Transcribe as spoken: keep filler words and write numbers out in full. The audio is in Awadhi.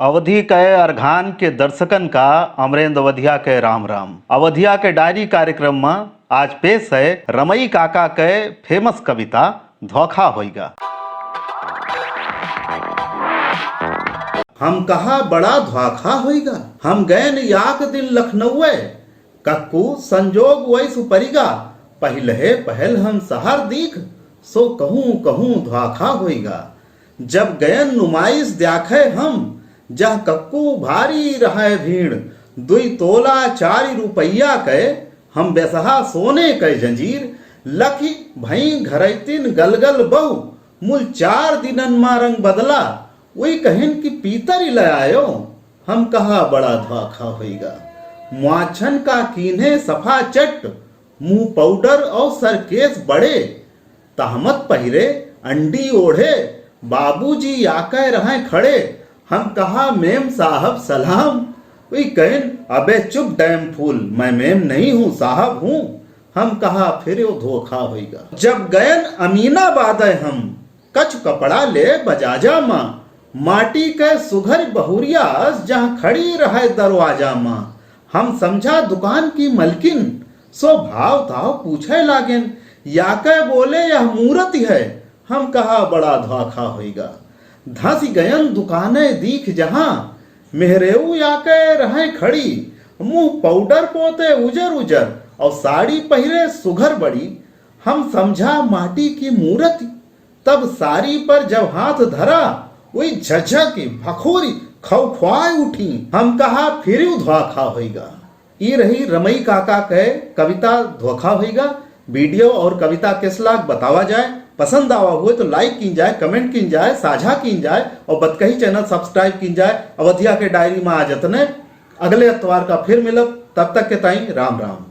अवधी के अर्घान के दर्शकन का अमरेंद्र अवधिया के राम राम। अवधिया के डायरी कार्यक्रम में आज पेश है रमई काका के फेमस कविता धोखा होइगा। हम कहा बड़ा धोखा होइगा। हम गयन याक दिन लखनऊए, कक्कू संजोग वैस परिगा, पहिलहे पहल हम सहर दीख, सो कहूँ कहूँ धोखा होइगा। जब गयन नुमाइश द्याखे हम, जह कक्कू भारी रहे भीड़, दुई तोला चारि रुपया के हम बेसहा सोने के जंजीर, लखि भई घरैतिन गलगल बहु, मुल चार दिनन मा रंग बदला, उई कहिन कि पीतरी ले आयो। हम कहा बड़ा धोखा होइगा। मुआछन का कीन्हे सफा चट, मुँह पाउडर और सर केस बड़े, तहमत पहिरे, अंडी ओढ़े, बाबूजी आके रहें खड़े। हम कहा मेम साहब सलाम, उई कहिन अबे चुप डैम फूल, मैं मेम नहीं हूँ साहब हूँ। हम कहा फिर यो धोखा होइगा। जब गयन अमीनाबाद हम कछु कपड़ा ले बजाजा मा, माटी के सुघर बहुरिया जहाँ खड़ी रहे दरवाजा मा, हम समझा दुकान की मलकिन, सो भाव ताव पूछे लागेन, याके बोले यह मूरति है। हम कहा बड़ा धोखा होइगा। धंसि गयन दुकाने दीख जहाँ, मेहरेऊ याके रहे खड़ी, मुँह पाउडर पोते उजर उजर, और साड़ी पहिरे सुघर बड़ी। हम समझा माटी की मूरति, तब सारी पर जब हाथ धरा, उई झझकी भखोरी खौखवाए उठी। हम कहा फिर धोखा होइगा। ई रही रमई काका के कविता धोखा होइगा। वीडियो और कविता केस लाग बतावा जाए, पसंद आवा हुए तो like कीन जाए, comment कीन जाए, साझा कीन जाए और बतकही चैनल subscribe कीन जाए। अवधिया के डायरी मा आज अतने, अगले अतवार का फिर मिलब, तब तक के ताई राम राम।